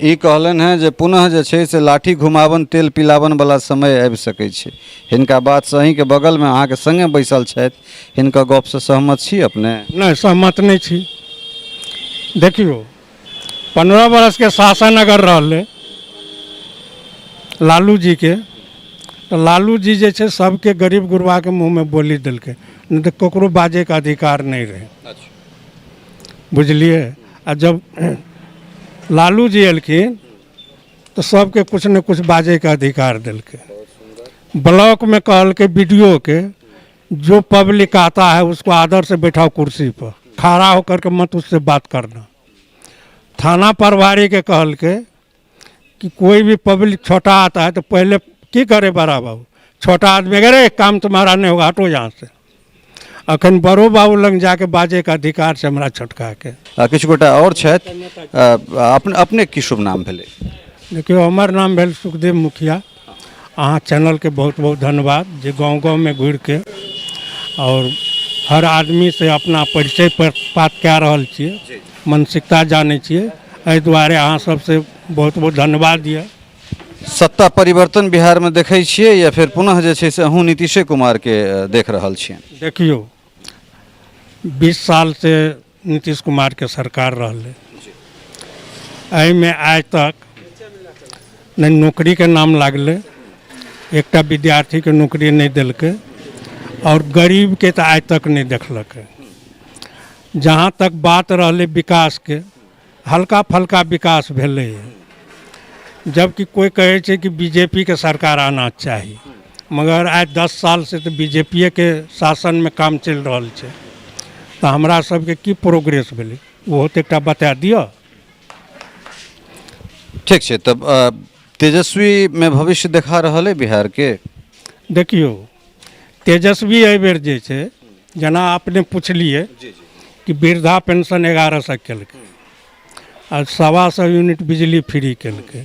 ई कहलनि हेँ जे पुनः जे छै से लाठी घुमावन तेल पिलावन वला समय आबि सकै छै। हिनका बातसँ अहीँके बगलमे अहाँके सङ्गे बैसल छथि, हिनकर गपसँ सहमत छी अपने? नहि, सहमत नहि छी। देखियौ, 15 बरसके शासन अगर रहलै लालू जीके, तऽ लालू जी जे छै सबके गरीब गुरबाके मुँहमे बोली देलकै, नहि तऽ ककरो बाजैके अधिकार नहि रहै। बुझलियै? आ जब लालू जी एलखिन तऽ सबके किछु ने किछु बाजैके अधिकार देलकै। ब्लॉकमे कहलकै बी डी ओ के, जो पब्लिक आता है उसको आदर से बैठाओ कुर्सी पर, खड़ा होकर के मत उससे बात करना। थाना प्रभारी के कहलकै कि कोई भी पब्लिक छोटा आता है तो पहले की करे बड़ा बाबू, छोटा आदमी अरे काम तुम्हारा नहीं होगा, हटो यहाँ से। अखन बड़ो बाबू लग जाके बाजैके अधिकार छै हमरा छोटकाके। किछु गोटा आओर छथि। अपने की शुभ नाम भेलै? देखियौ, हमर नाम भेल सुखदेव मुखिया। अहाँ चैनलके बहुत बहुत धन्यवाद जे गाँव गाँवमे घुरिके आओर हर आदमीसँ अपना परिचय पात कए रहल छियै, मानसिकता जानै छियै, एहि दुआरे अहाँ सबसँ बहुत बहुत धन्यवाद यऽ। सत्ता परिवर्तन बिहारमे देखै छियै या फेर पुनः जे छै से अहूँ नीतीशे कुमारके देख रहल छियनि? देखियौ, 20 सालसँ नीतीश कुमारके सरकार रहलै, एहिमे आइ तक नहि नौकरीके नाम लागलै, एकटा विद्यार्थीके नौकरी नहि देलकै आओर गरीबके तऽ आइ तक नहि देखलकै। जहाँ तक बात रहलै विकासके, हल्का फल्का विकास भेलै, जबकि कोइ कहै छै कि बी जे पी के सरकार आना चाही, मगर आइ 10 सालसँ तऽ बी जे पी के शासनमे काम चलि रहल छै, तऽ हमरा सबके की प्रोग्रेस भेलै ओहो तऽ एकटा बता दिअ। ठीक छै, तब तेजस्वीमे भविष्य देखा रहल अइ बिहारके? देखियौ, तेजस्वी एहिबेर जे छै, जेना अपने पुछलियै कि वृद्धा पेंशन 1100 केलकै आ 125 यूनिट बिजली फ्री केलकै,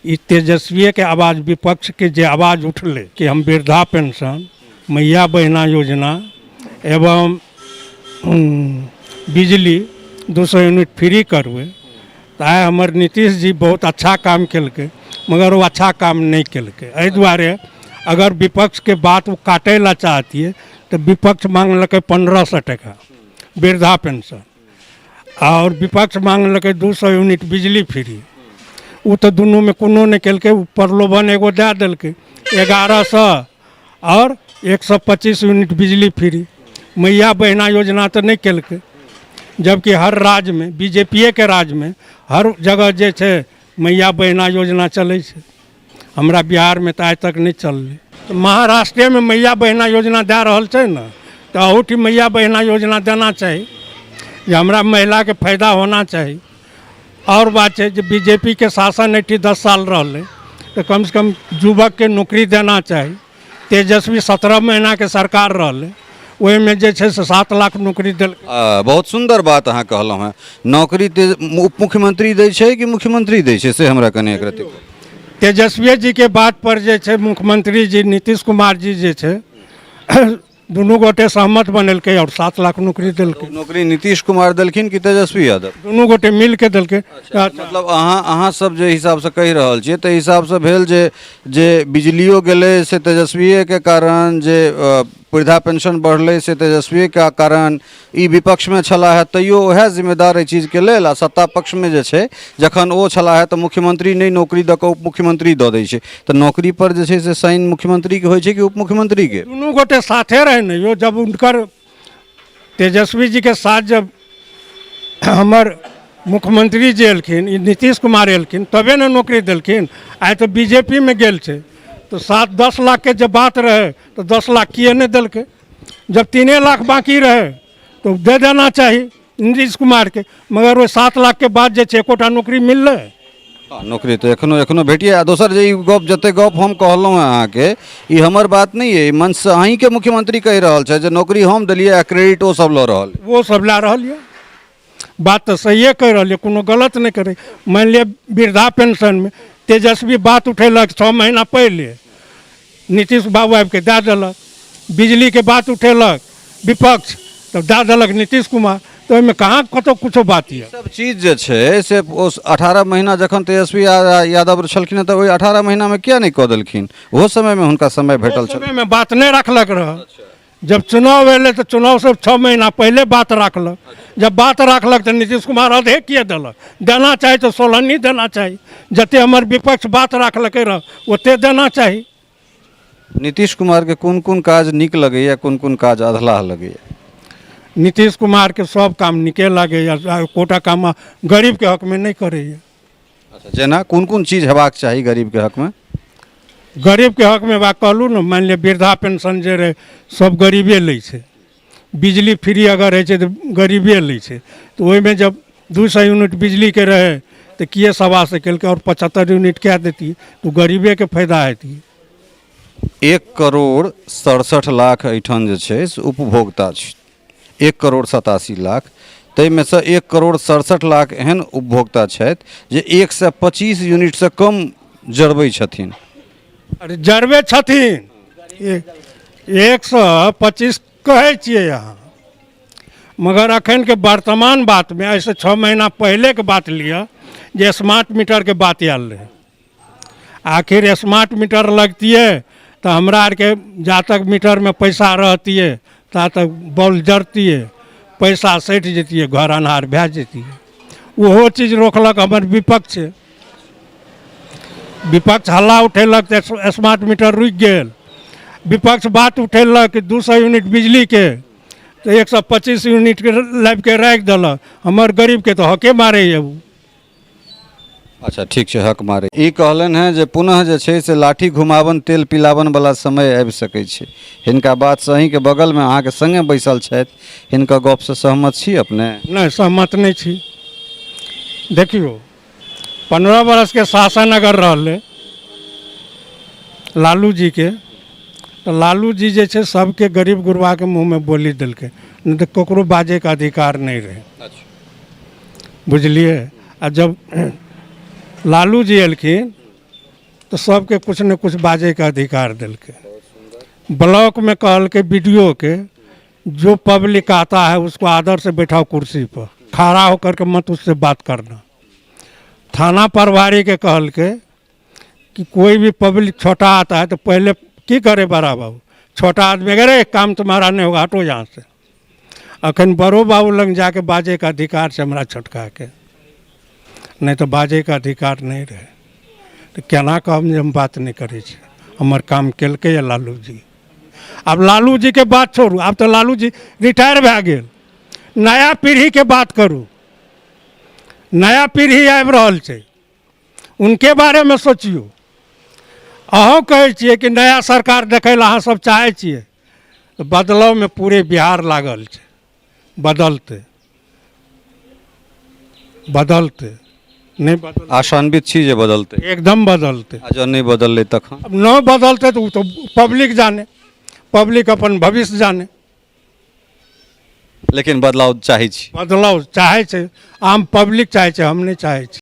ई तेजस्वीएके आवाज, विपक्षके जे आवाज उठलै कि हम वृद्धा पेंशन, मैया बहिना योजना एवं बिजली 200 यूनिट फ्री करबै, तऽ आइ हमर नीतीश जी बहुत अच्छा काम केलकै, मगर ओ अच्छा काम नहि केलकै। एहि दुआरे अगर विपक्षके बात ओ काटै लए चाहतियै तऽ विपक्ष मांगलकै 1500 टका वृद्धा पेंशन आओर विपक्ष मांगलकै 200 यूनिट बिजली फ्री, ओ तऽ दुनूमे कोनो नहि केलकै। ओ प्रलोभन एगो दए देलकै 1100 आओर 125 यूनिट बिजली फ्री। मैया बहिना योजना तऽ नहि केलकै, जबकि हर राज्यमे बी जे पी के राज्यमे हर जगह जे छै मैया बहिना योजना चलै छै, हमरा बिहारमे तऽ आइ तक नहि चललै। तऽ महाराष्ट्रेमे मैया बहिना योजना दए रहल छै ने, तऽ अहूठाम मैया बहिना योजना देना चाही जे हमरा महिलाके फायदा होना चाही। आओर बात छै जे बी जे पी के शासन एहिठाम 10 साल रहलै तऽ कमसँ कम युवकके नौकरी देना चाही। तेजस्वी 17 महीनाके सरकार रहलै, ओहिमे जे छै से 7 लाख नौकरी देलकै। बहुत सुन्दर बात अहाँ कहलहुँ हेँ। नौकरी उप मुख्यमंत्री दै छै कि मुख्यमंत्री दै छै, से हमरा कनि एक रत्ती तेजस्वी जीके बात पर जे छै मुख्यमंत्री जी नीतीश कुमार जी जे छै दुनू गोटे सहमत बनेलकै आओर 7 लाख नौकरी देलकै। नौकरी नीतीश कुमार देलखिन कि तेजस्वी यादव? दुनू गोटे मिल के देलकै। मतलब अहाँ सब जे हिसाबसँ कहि रहल छियै ताहि हिसाबसँ भेल जे बिजलियो गेलै से तेजस्विएके कारण, जे वृद्धा पेंशन बढ़लै से तेजस्विएके कारण, ई विपक्षमे छलाह हे तैयो उएह जिम्मेदार एहि चीजके लेल, आ सत्ता पक्षमे जे छै जखन ओ छलाह हे तऽ मुख्यमंत्री नहि नौकरी दऽ कऽ उप मुख्यमंत्री दऽ दै छै, तऽ नौकरी पर जे छै से साइन मुख्यमंत्रीके होइ छै कि उप मुख्यमंत्रीके? दुनू गोटे साथे रहै ने यौ। जब हुनकर तेजस्वी जीके साथ जब हमर मुख्यमंत्री जी एलखिन, ई नीतीश कुमार एलखिन, तबे ने नौकरी देलखिन। आइ तऽ बी जे पी मे गेल छै तऽ 7-10 लाखके जे बात रहै तऽ 10 लाख किए नहि देलकै? जब 3 लाख बाँकी रहै तऽ दे देना चाही नीतीश कुमारके, मगर ओहि 7 लाखके बाद जे छै एकोटा नौकरी मिललै? हँ, नौकरी तऽ एखनो भेटिए। आ दोसर जे ई गप, जते गप हम कहलहुँ हेँ अहाँके, ई हमर बात नहि अइ, मंचसँ अहीँके मुख्यमंत्री कहि रहल छथि जे नौकरी हम देलियै आ क्रेडिट ओ सब लऽ रहल अइ। ओ सब लए रहल यऽ। बात तऽ सहिए कहि रहल यऽ, कोनो गलत नहि करै। मानि लिअ वृद्धा पेंशनमे तेजस्वी बात उठेलक 6 महीना पहिले, नीतीश बाबू आबिके दए देलक। बिजलीके बात उठेलक विपक्ष तऽ दए देलक नीतीश कुमार। तऽ ओहिमे कहाँ कतहु किछो बात यऽ। सब चीज जे छै से ओ 18 महीना जखन तेजस्वी यादव छलखिन हँ, तऽ ओहि 18 महीनामे किया नहि कऽ देलखिन? ओहो समयमे हुनका समय भेटल छल। समयमे बात नहि राखलक रहऽ। जब चुनाव एलै तऽ चुनावसँ 6 महीना पहिले बात राखलक। जब बात राखलक तऽ नीतीश कुमार आधे किए देलक? देना चाही तऽ 16 देना चाही, जते हमर विपक्ष बात राखलकै रहऽ ओते देना चाही। नीतीश कुमारके कोन कोन काज नीक लगैए, कोन कोन काज अधलाह लगैए? नीतीश कुमारके सब काम नीके लागैए, एकोटा काम गरीबके हकमे नहि करैए। अच्छा, जेना कोन कोन चीज हेबाक चाही गरीबके हकमे? गरीबके हकमे बा कहलहुँ ने, मानि लिअ वृद्धा पेंशन जे रहै सब गरीबे लै छै, बिजली फ्री अगर होइ छै तऽ गरीबे लै छै, तऽ ओहिमे जब 200 यूनिट बिजलीके रहै तऽ किए 125 केलकै आओर 75 यूनिट कए देतियै तऽ ओ गरीबेके फायदा हेतियै। 1 करोड़ 67 लाख एहिठाम जे छै से उपभोक्ता छै, 1 करोड़ 87 लाख, ताहिमे सँ 1 करोड़ 67 लाख एहन उपभोक्ता छथि जे 125 यूनिटसँ कम जरबै छथिन। अरे जरबे छथिन, 125 कहै छियै अहाँ, मगर अखनके वर्तमान बातमे एहिसँ 6 महीना पहिलेके बात लिअ जे स्मार्ट मीटरके बात आयल रहै। आखिर स्मार्ट मीटर लगतियै तऽ हमरा आरके जा तक मीटरमे पैसा रहतियै ता तक बॉल जरतियै, पैसा सटि जैतियै, घर अन्हार भए जैतियै। ओहो चीज रोकलक हमर विपक्ष। विपक्ष हल्ला उठेलक तऽ स्मार्ट मीटर रुकि गेल। विपक्ष बात उठेलक कि 200 यूनिट बिजलीके तऽ 125 यूनिटके लाबिके राखि देलक, हमर गरीबके तऽ हके मारैए ओ। अच्छा ठीक छै, हक मारे। ई कहलनि हेँ जे पुनः जे छै से लाठी घुमावन तेल पिलावन वला समय आबि सकै छै। हिनका बातसँ अहीँके बगलमे अहाँके सङ्गे बैसल छथि, हिनकर गपसँ सहमत छी अपने? नहि, सहमत नहि छी। देखियौ, 15 बरसके शासन अगर रहलै लालू जीके तऽ लालू जी जे छै सबके गरीब गुरबाके मुँहमे बोली देलकै, नहि तऽ ककरो बाजैके अधिकार नहि रहै। बुझलियै? आ जब लालू जी एलखिन तऽ सबके किछु ने किछु बाजैके अधिकार देलकै। ब्लॉकमे कहलकै बी डी ओ के, जो पब्लिक आता है उसको आदर से बैठाओ कुर्सी पर, खड़ा होकर के मत उससे बात करना। थाना प्रभारी के कहलकै कि कोई भी पब्लिक छोटा आता है तो पहले की करे बड़ा बाबू, छोटा आदमी अगर काम तुम्हारा नहीं होगा हटो यहाँ से। अखन बड़ो बाबू लग जाके बाजैके अधिकार छै हमरा छोटकाके, नहि तऽ बाजैके अधिकार नहि रहै। तऽ केना कहब जे हम बात नहि करै छी, हमर काम केलकैए लालू जी। आब लालू जीके बात छोड़ू, आब तऽ लालू जी रिटायर भए गेल, नया पीढ़ीके बात करू। नया पीढ़ी आबि रहल छै, उनके बारेमे सोचियौ। अहूँ कहै छियै कि नया सरकार देखै लए अहाँ सब चाहै छियै, तऽ बदलावमे पूरे बिहार लागल छै। बदलतै, बदलतै, नहि बदलतै। आशान्वित छी जे बदलतै? एकदम बदलतै। आ जँ नहि बदललै तखन? अब नहि बदलतै तऽ ओ तऽ पब्लिक जाने, पब्लिक अपन भविष्य जाने। लेकिन बदलाव चाहै छी? बदलाव चाहै छै, आम पब्लिक चाहै छै, हम नहि चाहै छी।